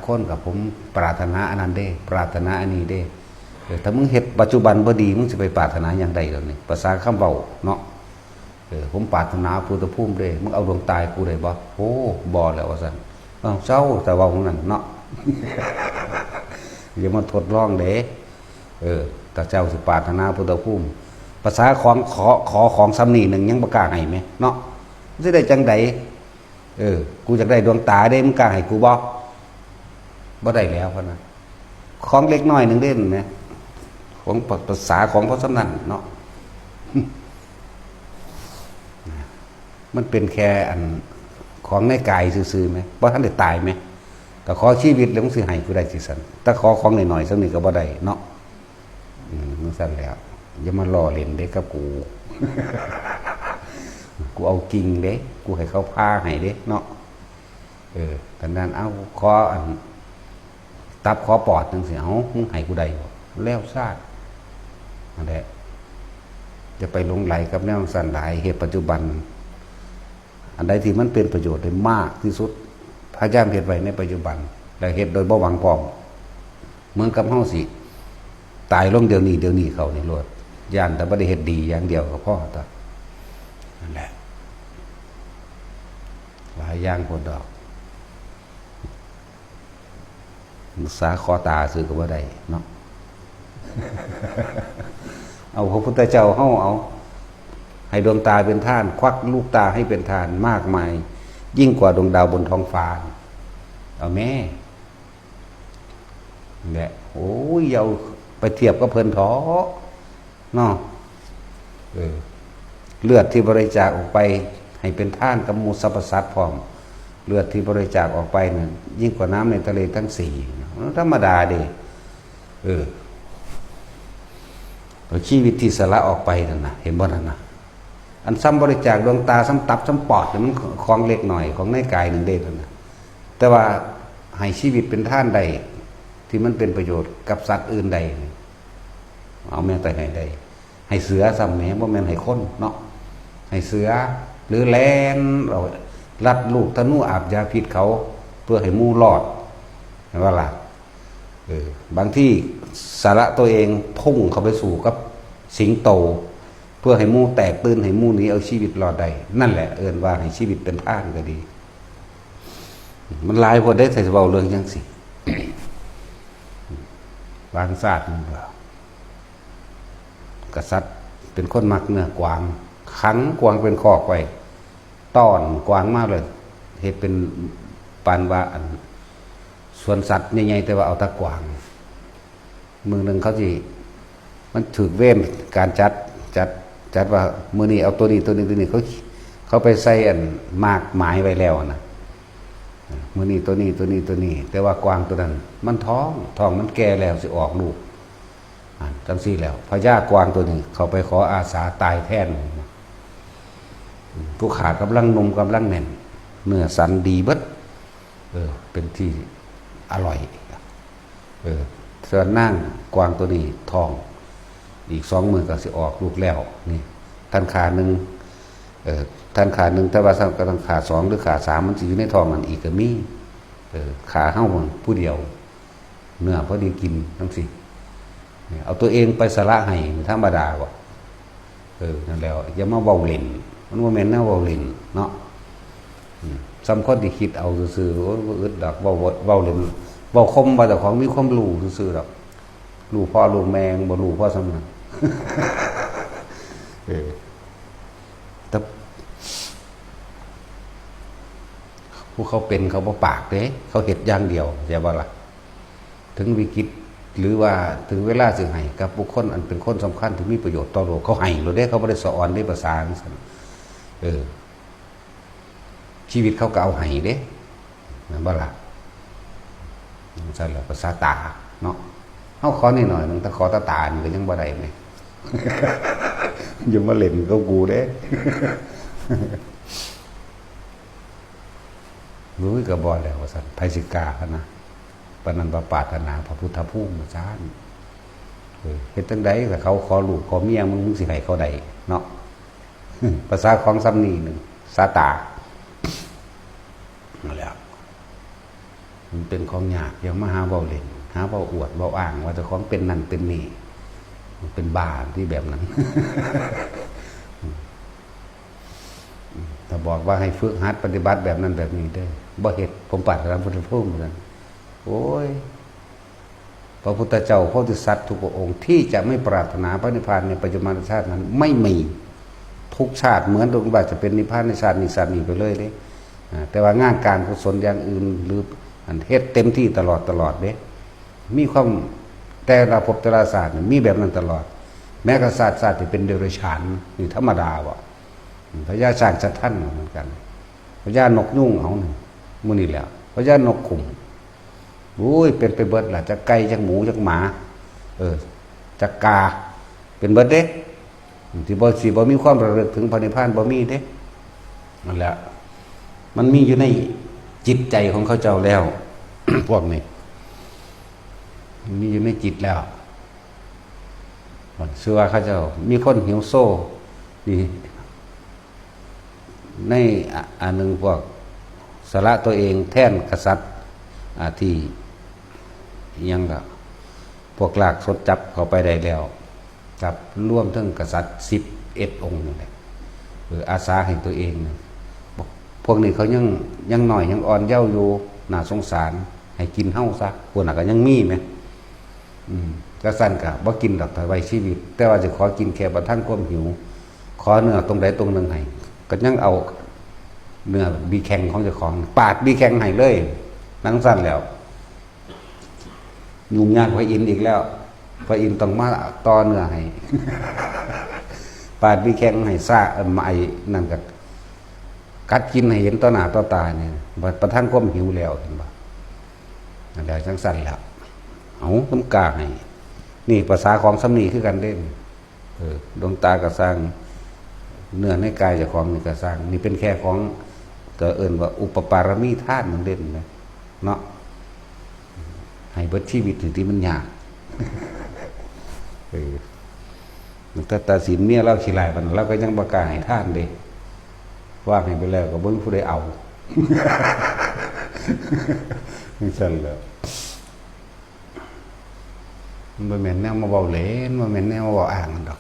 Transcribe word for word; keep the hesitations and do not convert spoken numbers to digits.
คนกับผมปรารถนาอันนั้นเด้ ปรารถนาอันนี้เด้ เออ ถ้ามึงเฮ็ดปัจจุบันบ่ดี มึงสิไปปรารถนาหยังได้ดอกนี่ ภาษาคำเว้าเนาะ เออ ผมปรารถนาพุทธภูมิเด้ มึงเอาดวงตาให้กูได้บ่ โอ้ บ่แล้วว่าซั่น เอ้า เจ้า แต่ว่าของนั้นเนาะ อย่ามาทดลองเด้ เออ ถ้าเจ้าสิปรารถนาพุทธภูมิ ภาษาของขอ ขอของส่ำนี้หนึ่งยังบ่กล้าให้แหมเนาะ สิได้จั่งใด เออ กูอยากได้ดวงตาเด้ มึงกล้าให้กูบ่ บ่ได้แล้วพะนะ ของเล็กน้อยหนึ่งเด้นนะ ของภาษาของพ่อสำนันเนาะ มันเป็นแค่อันของในกายซื่อๆแหม บ่ทันได้ตายแหม ก็ขอชีวิตแล้วมึงสิให้กูได้สิซั่น แต่ขอของน้อยๆส่ำนี้ก็บ่ได้เนาะ อืม จั่งซั่นแล้ว อย่ามาล้อเล่นเด้กับกู กูเอาจริงเด้ กูให้เขาผ่าให้เด้เนาะ เออ ตอนนั้น เอ้า ขออัน ตับขอปอดจั่งซี้ เอ้า มึงให้กูได้บ่ แล้วซาด นั่นแหละ อย่าไปหลงใหลกับแนวจั่งซั้นหลาย เฮ็ดปัจจุบัน อันใดที่มันเป็นประโยชน์ได้มากที่สุด พยายามเฮ็ดไว้ในปัจจุบัน แล้วเฮ็ดโดยบ่หวังพร้อม เหมือนกับเฮาสิตายลงเดี๋ยวนี้ เดี๋ยวนี้เข้านี่โลด ย้านแต่บ่ได้เฮ็ดดีอย่างเดียวก็พอตั๊ว นั่นแหละ หลายอย่างโพดดอก รักษาขอตาซื่อก็บ่ได้เนาะ เอาพระพุทธเจ้าเฮาเอา ให้ดวงตาเป็นทาน ควักลูกตาให้เป็นทานมากมาย ยิ่งกว่าดวงดาวบนท้องฟ้า เอาแม่ เนี่ย โอ้ย อย่าเอาไปเทียบกับเพิ่นเถาะ เนาะ เออ เลือดที่บริจาคออกไปให้เป็นทานกับหมู่สรรพสัตว์พร้อม เลือดที่บริจาคออกไปเนี่ยยิ่งกว่าน้ำในทะเลทั้งสี่ มันธรรมดาเด้ เออ ชีวิตที่สละออกไปนั่นนะ เห็นบ่นั่นนะ อันซ้ำบริจาคดวงตา ซ้ำตับ ซ้ำปอดเนี่ยมันของเล็กน้อย ของในกายหนึ่งเด้นั่นนะ แต่ว่าให้ชีวิตเป็นทานได้ ที่มันเป็นประโยชน์กับสัตว์อื่นได้ เอาแม้แต่ให้ได้ ให้เสือซ้ำแหม บ่แม่นให้คนเนาะ ให้เสือ หรือแล่นเอาลัดลูกธนูอาบยาพิษเขา เพื่อให้หมู่รอด เห็นบ่ล่ะ เออ บางทีสละตัวเองพุ่งเข้าไปสู้กับสิงโต เพื่อให้หมู่แตกตื่น ให้หมู่หนีเอาชีวิตรอดได้ นั่นแหละเอิ้นว่าให้ชีวิตเป็นทานก็ดี มันหลายโพดเด้ ถ้าสิเว้าเรื่องจั่งซี้ บางชาติมันก็ กษัตริย์เป็นคนมักเนื้อกวาง ขังกวางเป็นคอกไว้ ต้อนกวางมาเลย เฮ็ดเป็นปานว่าอันสวนสัตว์ใหญ่ๆ แต่ว่าเอาแต่กวาง มื้อหนึ่งเขาสิ มันถืกเวรการจัด จัด จัดว่ามื้อนี้เอาตัวนี้ ตัวนี้ ตัวนี้ เขา เขาไปใส่อันหมากหมายไว้แล้วนะ มื้อนี้ตัวนี้ ตัวนี้ ตัวนี้ แต่ว่ากวางตัวนั้น มันท้อง ท้องมันแก่แล้วสิออกลูก อ่า จั่งซี้แล้ว พญากวางตัวนี้ เขาไปขออาสาตายแทน ผู้ข้ากำลังหนุ่มกำลังแน่น เนื้อสันดีเบิด เออ เป็นที่อร่อย เออ ส่วนนางกวางตัวนี้ท้อง อีกสองมื้อก็สิออกลูกแล้ว นี่ ท่านขาหนึ่ง เออ ท่านขาหนึ่ง แต่ว่าท่านขาสองหรือขาสาม มันสิอยู่ในท้องนั่นอีกก็มี เออ ขาเฮามันผู้เดียว เนื้อพอดีกินจั่งซี้ เนี่ย เอาตัวเองไปสละให้ ธรรมดาบ่ เออ นั่นแหล้ว อย่ามาเว้าเล่น มันบ่แม่นแนวเว้าเล่นเนาะ อืม ส่ำคนที่คิดเอาซื่อๆ โอ้ย บ่อึดดอก เว้า เว้า เว้าเล่น เว้าข่มว่าเจ้าของมีความรู้ซื่อๆ ดอก รู้พ่อรู้แม่ บ่รู้พ่อส่ำนั้น เออ แต่ ผู้เขาเป็นเขาบ่ปากเด้ เขาเฮ็ดอย่างเดียว เข้าใจบ่ล่ะ ถึงวิกฤต หรือว่าถึงเวลาสิให้กับบุคคลอันเป็นคนสำคัญที่มีประโยชน์ต่อโลก เขาให้โลดเด้ เขาบ่ได้สะออนเด้ ภาษาจั่งซั้น เออ ชีวิตเขาก็เอาให้เด้ แม่นบ่ล่ะ จั่งซั้นแหละ ภาษาตาเนาะ เฮาขอนิดหน่อยหนึ่ง แต่ขอตาตานี่ก็ยังบ่ได้แหม อย่ามาเล่นกับกูเด้ รู้ยก็บ่แล้วว่าซั่น ไผสิกล้าหั้นนะ ปานนั้นว่าปรารถนาพระพุทธภูมิว่าซั่น เออ เฮ็ดจั่งใดถ้าเขาขอลูกขอเมียมึง มึงสิให้เขาได้เนาะ ภาษาของส่ำนี้หนึ่ง สาตา นั่นแหละ มันเป็นของยาก อย่ามาหาเว้าเล่น หาเว้าอวดเว้าอ้างว่าเจ้าของเป็นนั่นเป็นนี่ มันเป็นบ้าที่แบบนั้น ถ้าบอกว่าให้ฝึกหัดปฏิบัติแบบนั้นแบบนี้เด้อ บ่เฮ็ด ผมปรารถนาพุทธภูมิเหมือนกัน โอ้ย พระพุทธเจ้าโพธิสัตว์ทุกพระองค์ที่จะไม่ปรารถนาพระนิพพานในปัจจุบันชาตินั้นไม่มี ทุกชาติเหมือนว่าจะเป็นนิพพานในชาตินี้ชาตินี้ไปเลยเด้ อ่า แต่ว่างานการกุศลอย่างอื่น หรืออันเฮ็ดเต็มที่ตลอดตลอดเด้ มีความ แต่ละภพแต่ละชาตินี่มีแบบนั้นตลอด แม้กระทั่งชาติที่เป็นเดรัจฉานนี่ธรรมดาบ่ พญาช้างชะทันเหมือนกัน พญานกยูงเอานี่ หมู่นี่แหละ พญานกขุ่ม โอ้ย เป็นไปเบิดล่ะ จักไก่ จักหมู จักหมา เออ จักกา เป็นเบิดเด้ ที่บ่ สิบ่มีความระลึกถึงพระนิพพานบ่มีเด้ นั่นแหละ มันมีอยู่ในจิตใจของเขาเจ้าแล้ว พวกนี้ มีอยู่ในจิตแล้ว มันเชื่อเขาเจ้า มีคนหิวโซ่ นี่ ใน อ่ะ อันหนึ่งพวกสละตัวเองแทนกษัตริย์ อ่า ที่ยังก็พวกลากสดจับเข้าไปได้แล้ว จับรวมทั้งกษัตริย์สิบเอ็ดองค์นั่นแหละ เออ อาสาให้ตัวเองนะ พวกนี้เขายัง ยังน้อย ยังอ่อนเยาว์อยู่ น่าสงสาร ให้กินเฮาซะ พวกนั้นก็ยังมีไหม อืม จั่งซั้นก็บ่กินดอก ถ้าไว้ชีวิต แต่ว่าจะขอกินแค่ประทังความหิว ขอเนื้อตรงใดตรงหนึ่งให้ ก็ยังเอาเนื้อบีแข็งของเจ้าของ ปาดบีแข็งให้เลย จั่งซั้นแล้ว ยุ่งยากพระอินทร์อีกแล้ว พระอินทร์ต้องมาต่อเนื้อให้ ปาดบีแข็งให้ซ่า เอิ่ม ไอ้นั่นก็กัดกินให้เห็นต่อหน้าต่อตาเนี่ย บัดประทังความหิวแล้ว เห็นบ่ นั่นแหละ จั่งซั้นแหละ เอา ต้องกล้าให้ นี่ภาษาของส่ำนี้คือกันเด้ เออ ดวงตาก็ซ่าง เนื้อในกายเจ้าของนี่ก็ซ่าง นี่เป็นแค่ของ ก็เอิ้นว่าอุปปารมีทานนั่นเด้นะ เนาะ ให้เบิดชีวิตที่มันยาก เออ แต่ตัดสินเมียเราขี้ร้ายปานนั้น เราก็ยังบ่กล้าให้ทานเด้ วางให้ไปแล้วก็บ่มีผู้ใดเอา จั่งซั้นแหละ มันบ่แม่นแนวมาเว้าเล่น บ่แม่นแนวมาเว้าอ้างกันดอก